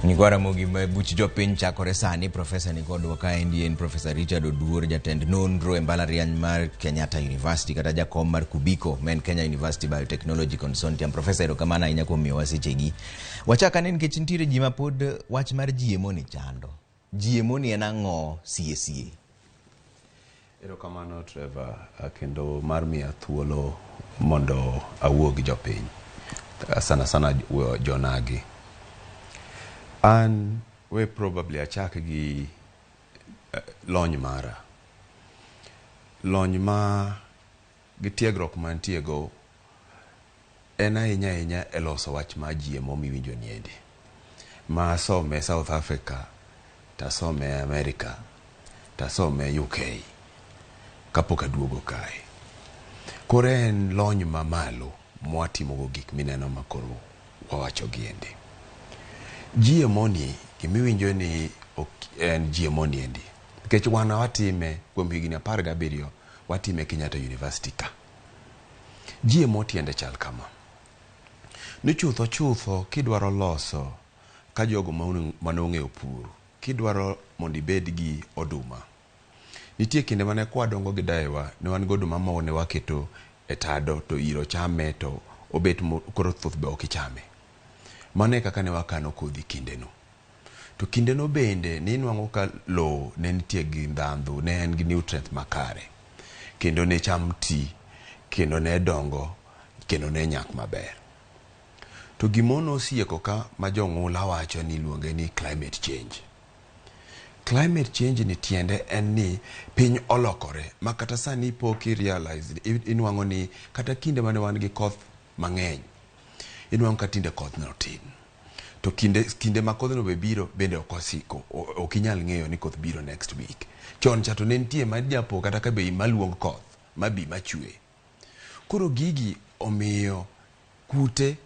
Nyikwa Ramogi ma buch jopiny chakore sani. Profesa ni kodwa kaendi en Profesa Richard Oduor, jatend nonro e mbalariany mar Kenyatta University kata jakom mar Kubiko ma en Kenya University Biotechnology Consortium. Profesa, erokamano ahinya kuom miyowa sechegi. Wachak ane nikech nitiere ji ma pod wach mar GMO ni chando. GMO ni en ang'o sie sie? Erokamano Trevor, kendo mar miya thuolo mondo awuo gi jopiny, sana sana jonagi. An we probably achak gi lony mara. Lony ma gi tiegruok mantie go en ahinya ahinya e loso wach mar GMO miwinjo niendi. Ma asome South Africa, tasome America, tasome UK kapok aduogo kae. Koro en lony mamalo mwatimogo gik mineno makoro wawacho giendi. GMO ni gimiwinjo ni en GMO niendi. Nikech wan watime kuom higni 17 watime Kenyatta University ka. GMO tiende chal kama. Ni chutho chutho kidwaro loso ka jogo mane ong'eyo pur, kidwaro mondo ibed gi oduma. Nitie kinde mane kwadongo gi daewa, ne wan gi oduma moko ne waketo e tado to iro chame to obet koro thuth be ok ichame. Mano e kaka ne wakano kodhi kindeno. To kindeno bende ninwang'o ka lowo ne nitie gi ndhandhu, ne en gi nutrients makare. Kendo ne cham ti, kendo ne dongo, kendo ne nyak maber. To gimono osieko ka ma jong'ula wacho ni iluonge ni climate change. Climate change ni tiende en ni piny olokore ma kata sani pok i realize inwang'o ni kata kinde mane wan gi koth mang'eny inwang'o ka tinde koth no tin. To kinde ma kodhno be biro bende ok osiko, ok inyal ng'eyo ni koth biro next week. Chon cha to ne nitie ma japo kata ka be maluong koth mabi machwe. Koro gigi omiyo kute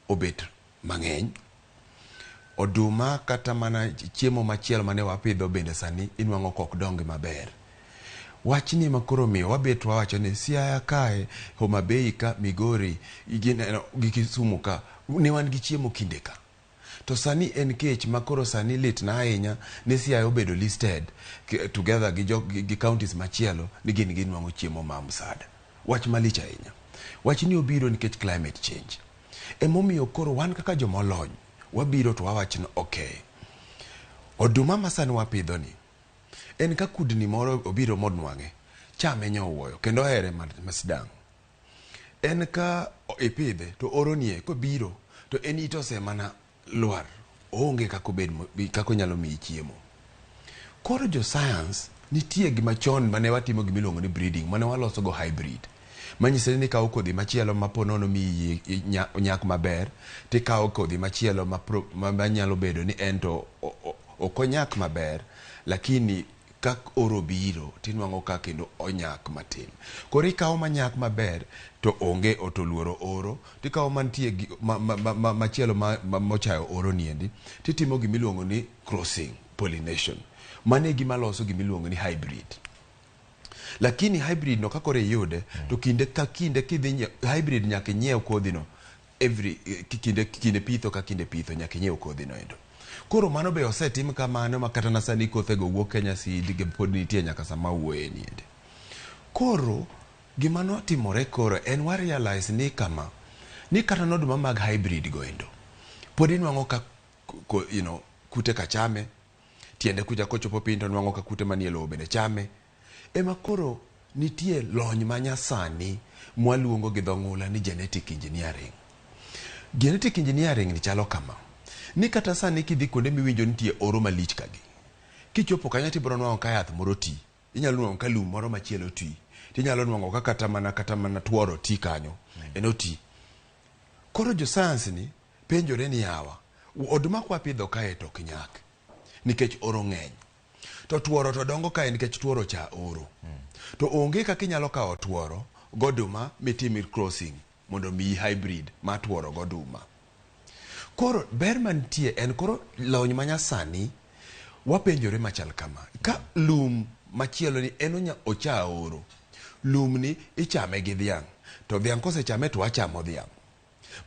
obet mang'eny. Oduma kata mana chiemo machielo mane wapidho bende sani inwang'o kok dongi maber. Wachni ema koro omiyo wabet wawacho ni Siaya kae, Homa Bay ka, Migori, gi Kisumu ka, ne wan gi chiemo kinde ka. To sani en kech ma koro sani litna ahinya ni Siaya obedo listed together gi counties machielo ni gin ginwang'o chiemo ma msaada. Wach malich ahinya. Wachni obiro nikech climate change. Emomiyo koro wan kaka joma olony, wabiro to wawacho ni okay, oduma ma sani wapidho ni, en ka kudni moro obiro monwang'e, chame nyowuoyo kendo ohere masidang'. En ka ipidhe to oronie kobiro to en ite osemana lwar, oonge kaka obed kaka onyalo miyi chiemo. Koro jo science nitie gima chon mane watimo gima iluongo ni breeding mane waloso go hybrid. Manyiso ni ikawo kodhi machielo ma po nono miyi nyak maber, tikawo kodhi machielo manyalo bedo ni en to ok onyak maber, lakini ka oro biro tinwang'o ka kendo onyak matin. Koro ikawo manyak maber to onge to oluoro oro, tikawo mantie gi machielo mochayo oro niendi, titimo gima iluongo ni crossing pollination. Mano e gima loso gima iluongo ni hybrid. Lakini hybrid no ka koro iyude, to kinde ka kinde kidhi hybrid nyaka inyiew kodhi no every kinde pitho ka kinde pitho nyaka inyiew kodhi no endo. Koro mano be osetim kamano ma kata na sani kothego wuok Kenya Seed gi pod nitie nyaka sama awuoye ni endi. Koro gima notimore koro en wa realize ni kama, ni kata noduma mag hybrid go endo, pod inwang'o ka kute ka chame, tiende kucha kochopo piny to nwang'o ka kute manie lowo bende chame. Ema koro nitie lony manyasani mwaluongo gi dho ng'ula ni genetic engineering. Genetic engineering ni chalo kama, ni kata sani kidhi kuonde miwinjo nitie oro malich kagi, kichopo kanyo tibiro nwang'o ka yath moro ti, inyalo nwang'o ka lum moro machielo ti, tinyalo nwang'o ka kata mana tuoro ti kanyo, en oti. Koro jo science ni penjore ni yawa, oduma kwapidho kae to ok nyak, nikech oro ng'eny. To tuoro to dongo kae nikech tuoro cha oro. To onge kaka inyalo kawo tuoro goduma mitim crossing mondo miyi hybrid mar tuoro goduma. Koro ber mantie en koro lony manyasani wapenjore machal kama. Ka lum machielo ni en ocha oro, lum ni ichame gi dhiang', to dhiang' kosechame to wachamo dhiang'.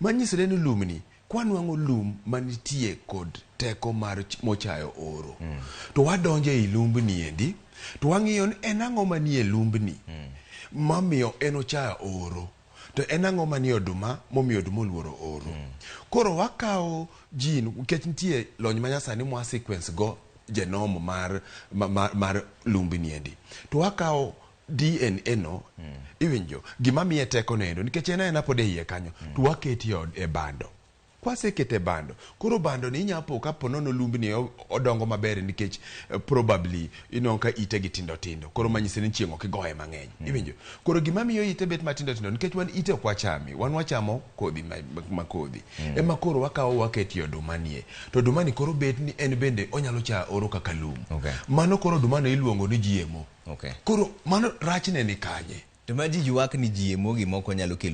Manyisre ni lum ni Kwanwang'o lum manitie kod teko mar mochayo oro, to wadonjo ei lumbni endi, to wang'iyo ni en ang'o manie lumbni mamiyo en ochayo oro, to en ang'o manie oduma momiyo oduma oluoro oro. Koro wakawo gene, nikech nitie lony manyasani mwa sequence go genome mar lumbni endi, to wakawo DNA no, iwinjo gima miye teko no endo, nikech en aena pod e iye kanyo, to wakete e bando. Kwasekete e bando, koro bando ni inya po ka ponono lumbni odongo maber, nikech probably ineno ka ite gi tindo tindo, koro manyisi ni chieng' ok igoye mang'eny, iwinjo. Koro gima miyo ite bet matindo tindo, nikech wan ite ok wachami, wan wachamo kodhi ma kodhi ema koro wakawo waketie oduma nie, to oduma ni koro bet ni en bende onyalo chayo oro kaka lum. Mano koro oduma no iluongo ni GMO. Koro mano rachne ni kanye? To ma ji ywak ni GMO gimoko nyalo kelo